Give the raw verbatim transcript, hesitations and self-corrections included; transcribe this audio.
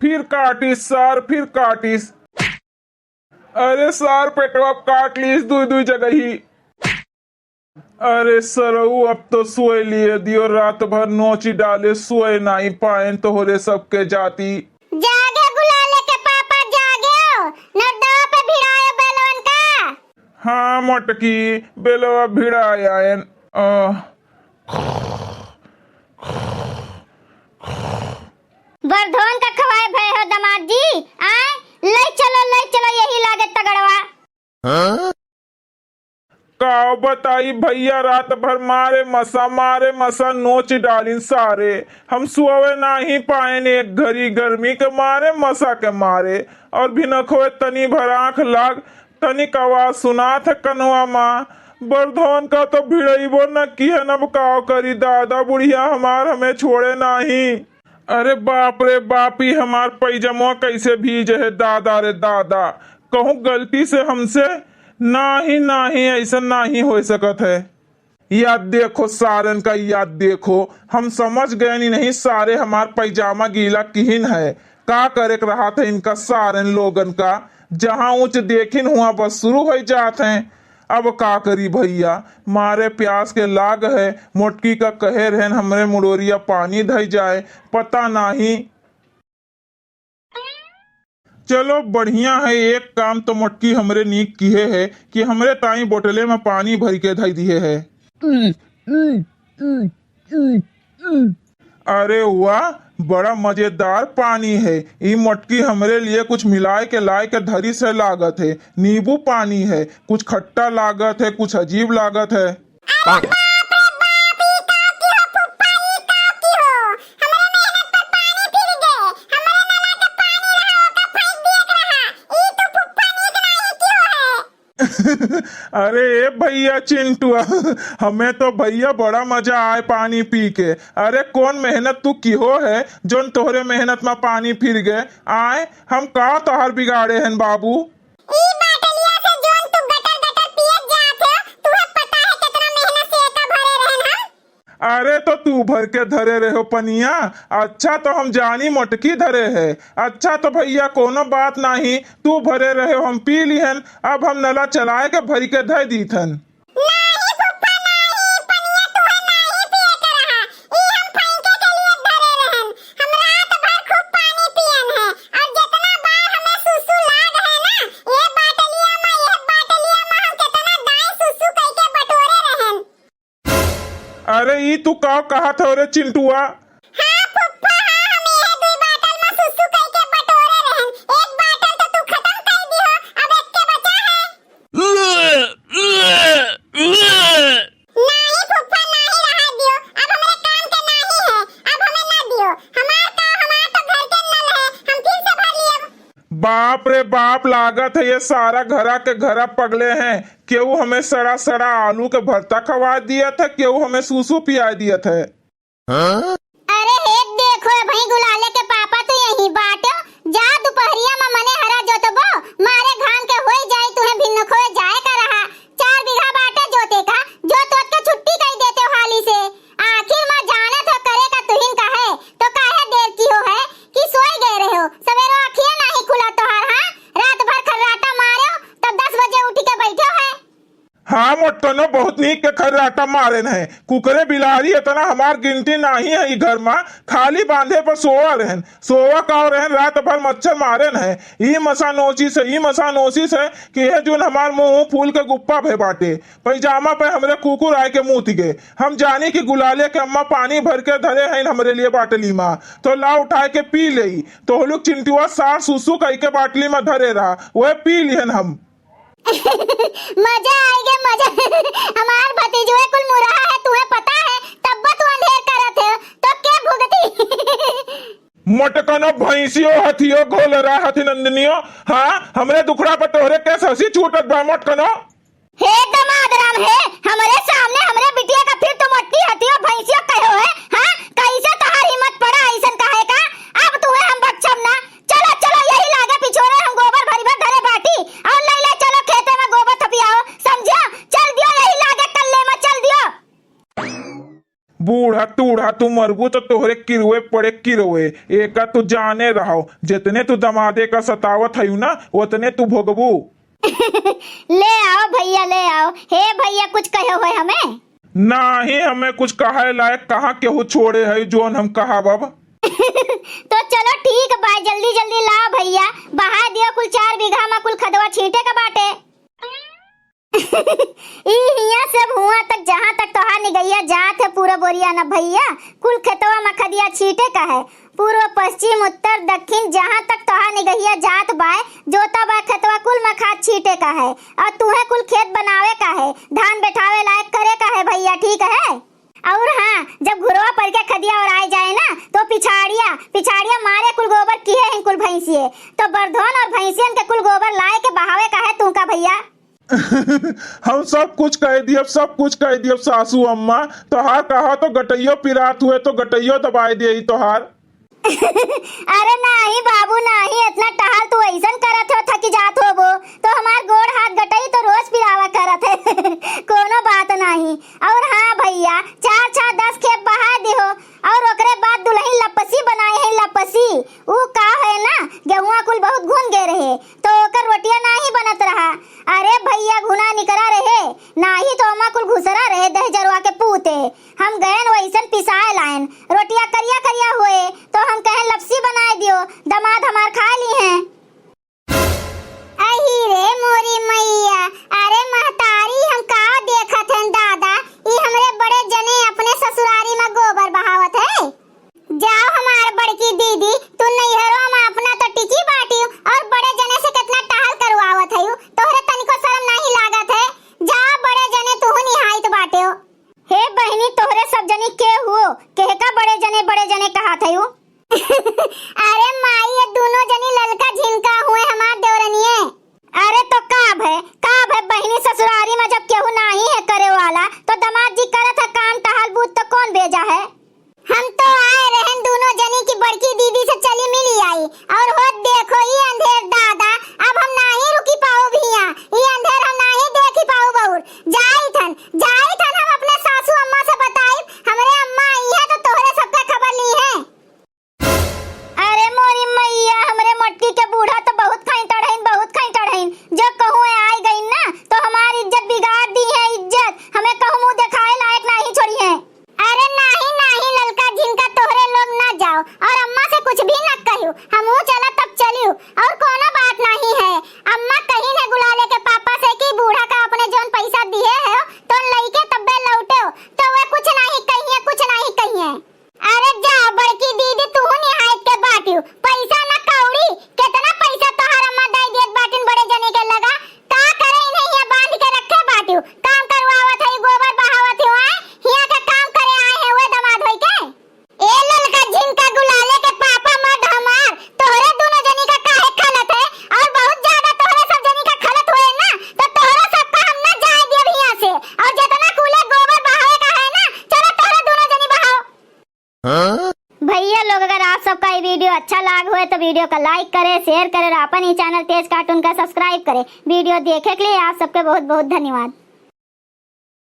फिर काटिस सार, फिर काटिस। अरे सार, पेटवा काट लीस दुई दुई जगही। अरे सरऊ, अब तो सोए लिए दियो, रात भर नोची डाले, सोए नाई पाएन तोहरे सबके जाती। जागे गुलाले के पापा, जागे हो, नरदवा पे भिड़ाए बैलवन का। हाँ मोटकी, बेलवा भिड़ाए आएन। आह। बरधोन का खवाए भय हो दामाद जी, आए, ले चलो, ले चलो, यही लागे तगड़वा। हाँ? का बताई भैया, रात भर मारे मसा, मारे मसा, नोच डालिन सारे। हम सोवे नाही पाएन एक घड़ी, गर्मी के मारे, मसा के मारे। और भिनखवे तनी भर आँख लाग, तनिक आवाज सुनात है कनवा मा। बरधोन का तो भिड़इबो न किहन, अब काव करी दादा, बुढ़िया हमार हमें छोड़े नाही। अरे बाप रे बाप, ई हमार पैजमवा कैसे भीज है दादा रे दादा, कहूँ गलती से हमसे, नाही, नाही, ऐसा नाही हो सकत है। या देखो सारन का, या देखो, हम समझ गए नी, नहीं सारे हमार पैजामा गीला किहिन है। का करे के रहा था इनका सारन लोगन का, जहाँ ऊँच देखिन हुआ बस शुरू हो जात हैं। अब का करी भैया, मारे प्यास के लाग है, मोटकी का कहे रहन हमरे मुड़ोरिया पानी धई जाए, पता नाही। चलो बढ़िया है, एक काम तो मोटकी हमरे नीक किहे है कि हमरे ताई बोटले में पानी भर के धई दिहे है। अरे वाह, बड़ा मजेदार पानी है। ई मोटकी हमरे लिए कुछ मिलाए के लाए के धरिस है लागत है। नींबू पानी है, कुछ खट्टा लागत है, कुछ अजीब लागत है। अरे बाप रे बाप, ई का की हो फुफ्फा, ई का की हो? हमरे मेहनत पर पानी फिर गए, हमरे नला के पानी रहा, ओका फेंक दिए के रहा। ई तो फुफ्फा नीक नाही की हो है। अरे ए भैया चिंटुआ, हमें तो भैया बड़ा मजा आए पानी पी के। अरे कौन मेहनत तू किहो है, जोन तोहरे मेहनत में पानी फिर गए? आए, हम का तोहार बिगाड़े हन बाबू? ई बाटलिया से जोन तू गटर गटर पियत जात हो, तुहे पता है कितना मेहनत से एका भरे रहन हम? अरे तो तू भर के धरे रहो पनिया, अच्छा तो हम जानी मोटकी धरे है। अच्छा तो भैया कोनो बात नाही, तू भरे रहो हम पी लिहन, अब हम नला चलाए के भरी के धर दीथन। नाही फुफ्फा नाही, पनिया तुहे नाही पिए के रहा, ई हम फेंके के लिए धरे रहन। हम रात भर खूब पानी पियन है, और जितना बार हमें सुसु लाग है ना, ये बाटलिया में, ये बाटलिया में हम कितना दाई सुसु कई के बटोरे रहन। अरे ई तू का कहत हो रे चिंटुआ? हाँ फुफ्फा, हाँ, हम ये दुई बाटल में सुसु कई के बटोरे रहन, एक बाटल तो तू खत्म कर दियो, अब एक के बचा है। नाही फुफ्फा, नाही रहा दियो, अब हमरे काम के नाही है, अब हमें ना दियो। हमार का, हमार तो घर के नल है, हम फिर से भर लियब। बाप रे बाप, लागत है ये सारा घरा के घरा पगले हैं। केहू हमें सड़ा सड़ा आलू के भरता खवा दियत है, केहू हमें सूसू पिया दियत है। अरे हे देखो, ए भई गुलाले के पापा, तू यहीं बाटो, जा दुपहरिया में मने हरा जोतबो, मारे घाम के होई जाई, तुहे भिन्न खोए जाए का रहा। चार बीघा बाटे जोते का, जोत वोत के छुट्टी कई देते हो हाली से। आखिर में जानत हो करे का तुहिन का है, तो काहे देर किहो है कि सोई गए रहो, सवेरो अखिया नाही खुला तोहार, हाँ? रात भर खर्राटा मारो, तब दस बजे उठ के बैठो है। हाँ मोटकनो, बहुत नीक के खर्राटा मारेन है। कुकरे बिलारी इतना हमार गिनती नाही है ई घर मा, खाली बांधे पर सोवा रहन। सोवा का रहन, रात भर मच्छर मारेन है। ई मसा नोचिस है, ई मसा नोचिस है कि यह जोन हमार मुंह फूल के गुप्पा भे बाटे। पैजामा पे हमरे कुकुर आए के मूत गए। हम जानी कि गुलाले के अम्मा पानी भर के धरे हैं हमरे लिए बाटली मा, तो ला उठाए के पी लेई। तो लोग चिंटुआ सार सुसु कई के बाटली मा धरे रहा, वह पी लिहन हम। मजा आइगे मजा। हमार भतीजवे कुल मुरहा है, तुहे पता है, तब्बो तू अंधेर करत है, तो के भुगती? मोटकनो भैंसियो हथियो घोल रहा हथि नंदनियो। हाँ, हमरे दुखड़ा पर तोहरे के हंसी छूटत बा मोटकनो। हे दमाद राम हे, हमरे सामने हमरे बिटिया का फिर तू मोटकी हथियो भैंसियो कहो है? हाँ, कैसे तोहार हिम्मत पड़ा ऐसन कहे का? अब तुहे हम बख्शब ना। चलो, चलो, यही लागे पिछोरे हम गोबर भरी भर धरे बाटी और ले ले चलो खेते में गोबर थपियाओ, समझियो? चल दियो, यही लागे कल्ले में चल दियो। बूढ़ा तूढ़ा तू मरबू तो तोहरे किरवे पड़े किरवे, एका तू जाने रहो, जितने तू दमादे का सतावत हयू ना, उतने तू भोगबू। ले आओ भइया, ले आओ। हे भइया, कुछ कहो है हमें? नाही, हमें कुछ कहे लायक कहाँ केहू छोड़े है जोन हम कहब अब। तो चलो ठीक बा, जल्दी जल्दी लाओ भइया, बहा दियो कुल चार बीघा मा कुल खदवा छींटे का बाटे। ई हियाँ से हुआँ तक, जहाँ तक तोहार निगहिया जात है, पूरब ओरिया न भइया, कुल खेतवा मा खदिया छींटे का है। पूर्व, पश्चिम, उत्तर, दक्षिण, जहाँ तक तोहार निगहिया जात बाय, जोता बाय खेतवा, कुल मा खाद छींटे का है। और तुहे कुल खेत बनावे का है, धान बैठावे लायक करे का है भइया, ठीक है? और हाँ, जब घुरवा पर के खदिया ओराए जाए ना, तो पिछाड़िया, पिछाड़िया मारे कुल गोबर किहे हैं कुल भैंसिए, तो बरधोन और भैंसियन के कुल गोबर लाए के बहावे का है तू का भइया। हम सब कुछ कह दियब, सब कुछ कह दियब सासू अम्मा। तोहार कहा तो गटइयो पिरात हुए तो गटइयो दबाए दिए तोहार। अरे नाही बाबू नाही, इतना टहल तू ऐसन करत हो, थकी जात होबो, तो हमार गोड़ हाथ गटई तो रोज पिरावा करत है। कोनो बात नाही। और हाँ भइया, चार छा दस खेप बहा दिहो, और ओकरे बाद दुल्हन लपसी बनाए है, लपसी। ऊ का है ना, गेहुआ कुल बहुत घुन गए रहे, तो ओकर रोटिया नाही बनत रहा। अरे भइया, घुना निकरा रहे, नाही तो ओमा कुल घुसरा रहे दहजरवा के पूते। हम गयन वैसन पिसाए लायन, रोटिया करिया करिया हुए, तो हम कहेन लपसी बनाए दियो, दमाद हमार खा ली हैं। अही रे मोरी मइया, अरे महतारी, हम का देखत हन दादा, ई हमरे बड़े जने अपने ससुरारी मा गोबर बहावत है। जाओ हमार बड़की दीदी, तू नैहरो मा अपना तो टिकी बाटियो और बड़े जने से कितना टहल करवावत हयू, तोहरे तनिको शर्म नाही लागत है। जाओ बड़े जने, तू निहाइत बाटियो। हे बहिनी, तोहरे सब जनी के हुओ, केहका बड़े जने, बड़े जने कहत हयू? अरे माई, ये दुनो जनी ललका झिनका हुए हमार देवरनिये। अरे तो का भय, का भय बहिनी, ससुरारी मा जब केहू नाही है करे वाला, तो दमाद जी करत है काम टहल बूत, तो कौन बेजा है? हम तो आए रहन दुनो जनी की बड़की दीदी से चली मिली आई, और होत देखो ई अंधेर दादा, अब हम नाही रुकी पाउब हियाँ, ई अंधेर हम नाही देखी पाउब और। जाइत हन, जाइत हन हम अपने सासू अम्मा से बताइब, हमरे अम्मा आई है तो तोहरे सबका खबर ली है। अरे मोरी मइया, हमरे मोटकी के बूढ़ा तो बहुत खाई टढ़इन, बहुत खाई टढ़इन। जो कहूँ आई गइन ना, तो हमार इज्जत बिगाड़ दी है, इज्जत। हमें कहूँ मुँह देखाए लायक नाही छोड़ी है। अरे नाही, नाही ललका झिनका, तोहरे लोग ना जाओ और अम्मा से कुछ भी ना कहियो। हमहू चला तब चलियो और कोनो बात नाही है। अम्मा कहिन है गुलाले के पापा से कि बूढ़ा का अपने जौन पैसा दिए है तो लइके तब्बे लौटेओ, तो वे कुछ नाही कहिए, कुछ नाही कहिए। अरे जा बड़की दीदी, तू निहायत के बाटियो, पैसा ना कौड़ी, कितना पैसा तोहार अम्मा दे देत बाटिन बड़े जने के लगा, का करे इन्हें हियाँ बांध के रखे बाटियो, काम करवावत है, गोबर बहावत है, आए हियाँ के काम करे आए हैं वे दमाद होई के। ए ललका झिनका गुलाले के पापा मर्द हमार, तोहरे दुनो जनी का काहे खलत है, और बहुत ज्यादा तोहरे सब जनी का खलत होए ना, तो तोहरा सबका हम ना जाए देब हियाँ से, और जितना कूले गोबर बहावे का है ना, चलो तोहरे दुनो जनी बहाओ। भइया लोग, अगर आप सबका ये video अच्छा लाग होए तो video का like करे, share करे और अपन ही channel तेज cartoon का subscribe करे। Video देखे के लिए आप सबके बहुत बहुत धन्यवाद।